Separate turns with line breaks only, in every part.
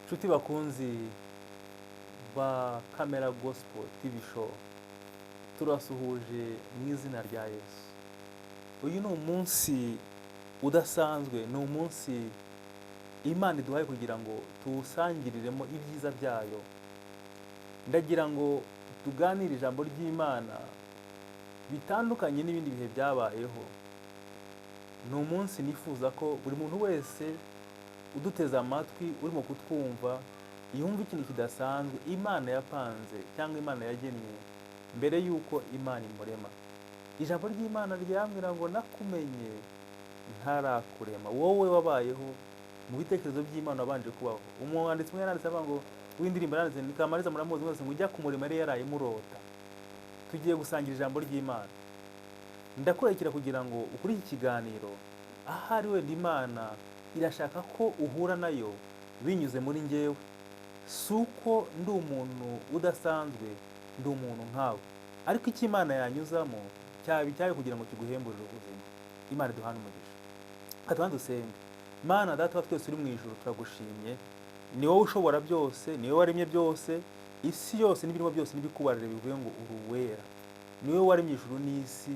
Nshuti bakunzi ba Kamera Gospel TV Show, turasuhuje mu izina rya Yesu. Uyu ni umunsi udasanzwe, ni umunsi Imana iduhaye kugira ngo tuwusangiriremo ibyiza byayo. Ndagira ngo tuganire ijambo ry'Imana bitandukanye n'ibindi bihe byabayeho. Ni umunsi nifuza ko buri muntu wese uduteze amatwi, urimo kutwumva, yumva ikintu kidasanzwe Imana yapanze cyangwa Imana yagennye mbere y'uko Imana imurema. Ijambo ry'Imana ryambwira ngo nakumenye ntarakurema, wowe wabayeho mu bitekerezo by'Imana wabanje kubaho. Umwanditsi umwe yaranditse avuga ngo w'indirimbo yaranditse ni Kamariza, muramuzi mwese, ngo ujya kumurema yari yaraye murota. Tugiye gusangira ijambo ry'Imana. Ndakurekera kugira ngo ukuri iki kiganiro, ahari wenda Imana irashaka ko uhura nayo binyuze muri njyewe. Si uko ndi umuntu udasanzwe, ndi umuntu nkawe, ariko icyo Imana yanyuzamo cyaba icyayo kugira ngo kiguhemburire ubuzima. Imana iduhane umugisha. Reka tubanze dusenge. Mana Data wa twese uri mu ijuru, turagushimye. Ni wowe ushobora byose, ni wowe waremye byose, isi yose n'ibirimo byose n'ibikubarire bivuye ngo uri uwera. Ni wowe waremye ijuru n'isi,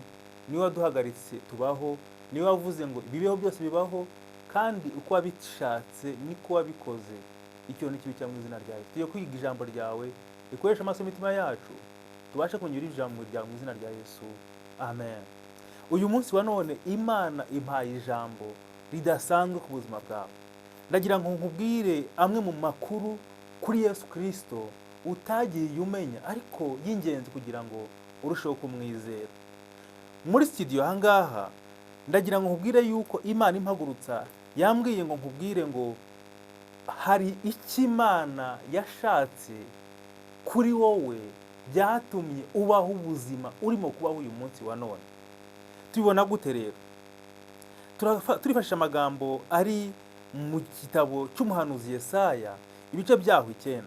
ni wowe waduhagaritse tubaho, ni wowe wavuze ngo ibibeho byose bibaho, kandi uko wabishatse niko wabikoze. Icyo ni kibi cyangwa mu izina ryawe. Tugiye kwiga ijambo ryawe, rikoresha amaso y'imitima yacu, tubashe kunyura ijambo ryawe mu izina rya Yesu. Amen. Uyu munsi wa none Imana impaye ijambo ridasanzwe ku buzima bwawe. Ndagira ngo nkubwire amwe mu makuru kuri Yesu Kristo utagiye umenya ariko y'ingenzi kugira ngo urusheho kumwizera. Muri studio aha ngaha ndagira ngo nkubwire yuko Imana impagurutsa yambwiye ngo nkubwire ngo hari icyo Imana yashatse kuri wowe byatumye ubaho ubuzima urimo kubaho uyu munsi wa none. Tubibona gute rero? Turifashisha amagambo ari mu gitabo cy'umuhanuzi Yesaya, ibice byaho 9.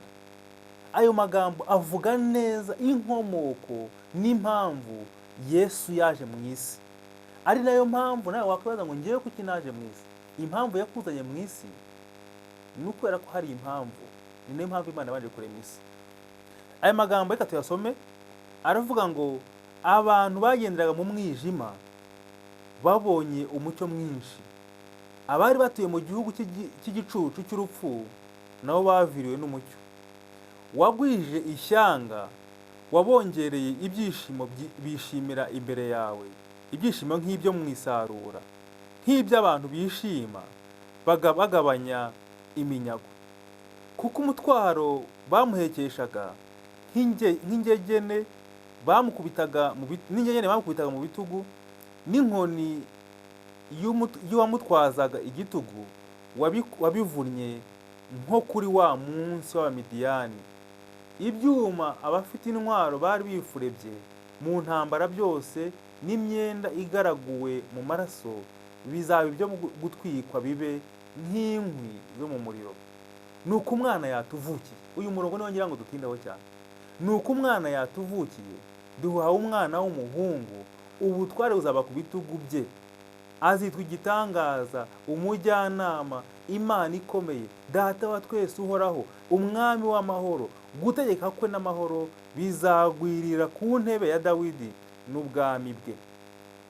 Ayo magambo avuga neza inkomoko n'impamvu Yesu yaje mu isi, ari nayo mpamvu nawe wakwibaza ngo ngewe kuki naje mu isi. Impamvu yakuzanye mu isi ni ukubera ko hari impamvu, ni nayo mpamvu Imana yabanje kurema isi. Aya magambo reka tuyasome. Aravuga ngo abantu bagenderaga mu mwijima babonye umucyo mwinshi, abari batuye mu gihugu cy'igicucu cy'urupfu nabo baviriwe n'umucyo. Wagwije ishyanga, wabongereye ibyishimo, bishimira imbere yawe, ibyishimo nk'ibyo mu isarura, nk'iby'abantu bishima bagabanya iminyago, kuko umutwaro bamuhekeshaga nk'ingegene bamukubitaga mu n'ingegene bamukubitaga mu bitugu, n'inkoni y'uwamutwazaga igitugu wabivunnye nko kuri wa munsi w'Abamidiyani. Ibyuma abafite intwaro bari bifurebye mu ntambara byose n'imyenda igaraguwe mu maraso bizaba ibyo gutwikwa, bibe nk'inkwi zo mu muriro. Ni uko umwana yatuvukiye. Uyu murongo niwo ngira ngo dutindeho cyane. Ni uko umwana yatuvukiye, duhawe umwana w'umuhungu, ubutware buzaba ku bitugu bye, azitwa Igitangaza, Umujyanama, Imana ikomeye, Data wa twese uhoraho, Umwami w'amahoro. Gutegeka kwe n'amahoro bizagwirira ku ntebe ya Dawidi n'ubwami bwe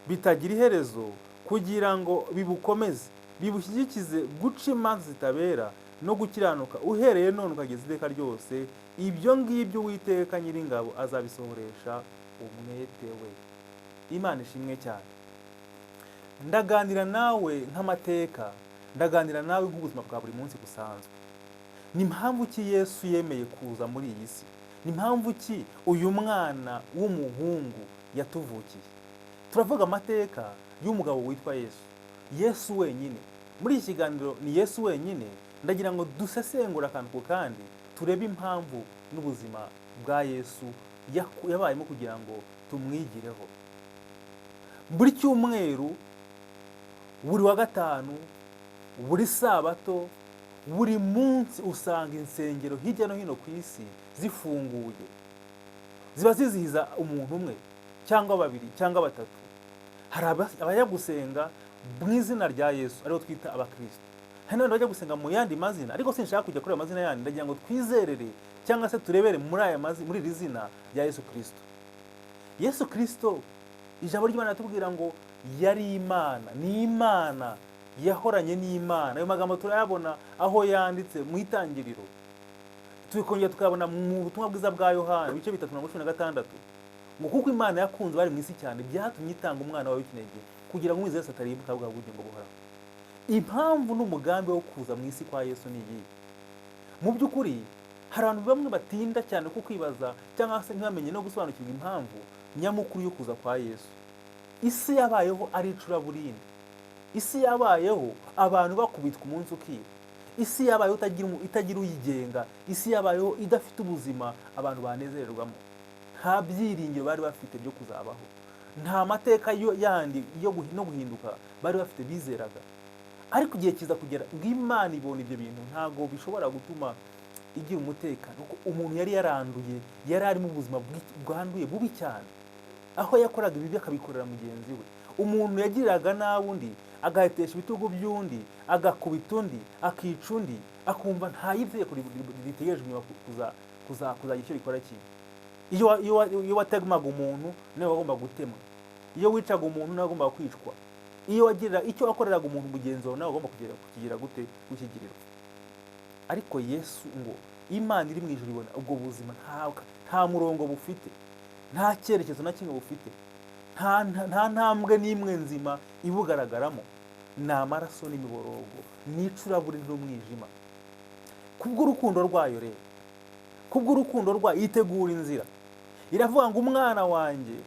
bitagira iherezo, kugira ngo bibukomeze, bibushyigikize guca imanza zitabera no gukiranuka, uhereye none ukageza iteka ryose. Ibyo ngibyo Uwiteka Nyiringabo azabisohoresha umwete we. Imana ishimwe cyane. Ndaganira nawe nk'amateka, ndaganira nawe nk'ubuzima bwa buri munsi busanzwe. Ni mpamvu ki Yesu yemeye kuza muri iyi si? Ni mpamvu ki uyu mwana w'umuhungu yatuvukiye? Turavuga amateka y'umugabo witwa Yesu, Yesu wenyine. Muri iki kiganiro ni Yesu wenyine. Ndagira ngo dusesengure akantu ku kandi, turebe impamvu n'ubuzima bwa Yesu yabayemo kugira ngo tumwigireho. Buri cyumweru, buri wa gatanu, buri sabato, buri munsi usanga insengero hirya no hino ku isi zifunguye, ziba zizihiza umuntu umwe cyangwa babiri cyangwa batatu. Hari abajya gusenga mu izina rya Yesu, aribo twita abakristo. Hari n'abandi bajya gusenga mu yandi mazina, ariko sinshaka kujya kuri ayo mazina yandi. Ndagira ngo twizerere cyangwa se turebere muri aya mazi, muri iri zina rya Yesu Kirisito. Yesu Kirisito, ijambo ry'Imana riratubwira ngo yari Imana, ni Imana, yahoranye n'Imana. Ayo magambo turayabona aho yanditse mu Itangiriro, tukongera tukayabona mu Butumwa Bwiza bwa Yohana, ibice 3:16, ngo kuko Imana yakunze bari mu isi cyane, byatumye itanga umwana wawe w'ikinege, kugira ngo umwizere wese atarimbuka ahubwo ahabwe ubugingo buhoraho. Impamvu n'umugambi wo kuza mu isi kwa Yesu ni iyihe? Mu by'ukuri hari abantu bamwe batinda cyane ku kwibaza cyangwa se ntibamenye no gusobanukirwa impamvu nyamukuru yo kuza kwa Yesu. Isi yabayeho ari icuraburindi, isi yabayeho abantu bakubitwa umunsi ukira, isi yabayeho itagira uyigenga, isi yabayeho idafite ubuzima abantu banezererwamo. Nta byiringiro bari bafite byo kuzabaho, nta mateka yandi yo no guhinduka bari bafite bizeraga. Ariko igihe kiza kugera ngo Imana ibona ibyo bintu ntabwo bishobora gutuma igira umutekano, kuko umuntu yari yaranduye, yari ari mu buzima bwanduye bubi cyane, aho yakoraga ibibi akabikorera mugenzi we. Umuntu yagiriraga nabi undi, agahetesha ibitugu by'undi, agakubita undi, akica undi, akumva nta y'itegeko ritegerejwe inyuma kuzagira icyo rikora kimwe. Iyo watemaga umuntu, nawe wagomba gutemwa. Iyo wicaga umuntu, nawe wagombaga kwicwa. Iyo wagirira icyo wakoreraga umuntu mugenzi wawe, nawe wagomba kukigira gute? Kukigirirwa. Ariko Yesu, ngo Imana iri mu ijuru ibona ubwo buzima nta murongo bufite, nta cyerekezo na kimwe bufite, nta ntambwe n'imwe nzima ibugaragaramo, ni amaraso n'imiborogo, ni icuraburindi n'umwijima. Kubw'urukundo rwayo rero, kubw'urukundo rwayo, itegura inzira, iravuga ngo umwana wanjye.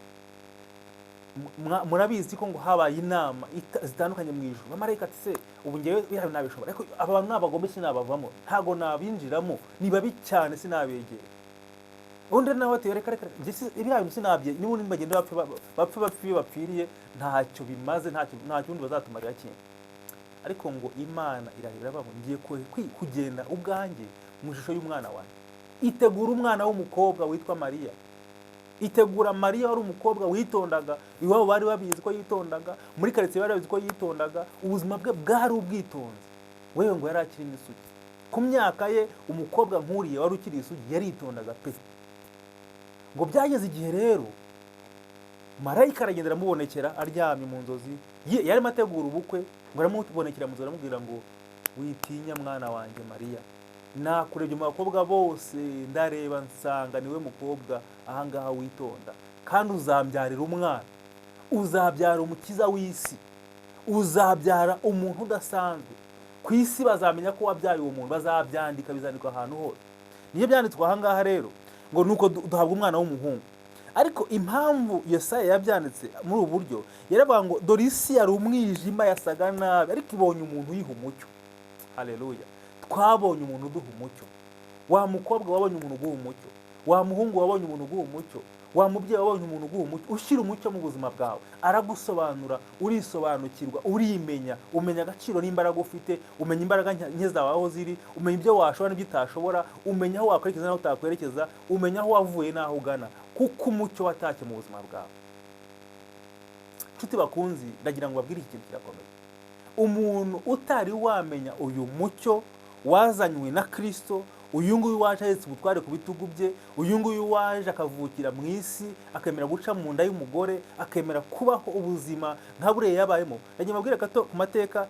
Murabizi ko ngo habaye inama zitandukanye mu ijuru. Abamarayika ati: "Se ubu ngewe biriya nabishobora, ariko aba bantu nabagomba sinabavamo, ntabwo nabinjiramo, ni babi cyane, sinabegera." Undi nawe ati: "Reka reka, njye biriya bintu sinabye, n'ubundi bagenda bapfe, bapfe bapfe iyo bapfiriye, ntacyo bimaze, ntacyo ubundi bazatumarira kimwe." Ariko ngo Imana irahira, iravuga ngo ngiye kugenda ubwanjye mu ishusho y'umwana wanjye. Itegura umwana w'umukobwa witwa Mariya. Itegura Mariya wari umukobwa witondaga. Iwabo bari babizi ko yitondaga, muri karitsiye bari babizi ko yitondaga, ubuzima bwe bwari ubwitonzi. Wewe ngo yari akiri n'isugi ku myaka ye. Umukobwa nk'uriya wari ukiri isugi yaritondaga pe. Ngo byageze igihe rero, marayika aragenda aramubonekera aryamye mu nzozi. Yarimo ategura ubukwe, ngo aramubonekera mu nzozi, aramubwira ngo: "Witinya, mwana wanjye Mariya, nakurebye mu bakobwa bose, ndareba nsanga niwe mukobwa ahangaha witonda, kandi uzambyarira umwana, uzabyara umukiza w'isi, uzabyara umuntu udasanzwe ku isi. Bazamenya ko wabyaye uwo muntu, bazabyandika, bizandikwa ahantu hose." Niyo byanditswe ahangaha rero ngo nuko duhabwa umwana w'umuhungu. Ariko impamvu Yesaya yabyanditse muri ubu buryo, yaravuga ngo dore isi yari umwijima, yasaga nabi, ariko ibonye umuntu uyiha umucyo. Haleluya! Twabonye umuntu uduha umucyo. Wa mukobwa wabonye umuntu uguha umucyo, wa muhungu wabonye umuntu uguha umucyo, wa mubyeyi wabonye umuntu uguha umucyo, ushyira umucyo mu buzima bwawe, aragusobanura, urisobanukirwa, urimenya, umenya agaciro n'imbaraga ufite, umenya imbaraga nke zawe aho ziri, umenya ibyo washobora n'ibyo utashobora, umenya aho wakwerekeza n'aho utakwerekeza, umenya aho wavuye n'aho ugana, kuko umucyo watashye mu buzima bwawe. Nshuti bakunzi, ndagira ngo babwire iki kintu kirakomeye. Umuntu utari wamenya uyu mucyo wazanywe na Kirisito, uyu nguyu waje ahetse ubutware ku bitugu bye, uyu nguyu waje akavukira mu isi, akemera guca mu nda y'umugore, akemera kubaho ubuzima nka buriya yabayemo, ndagira mbabwire gato ku mateka.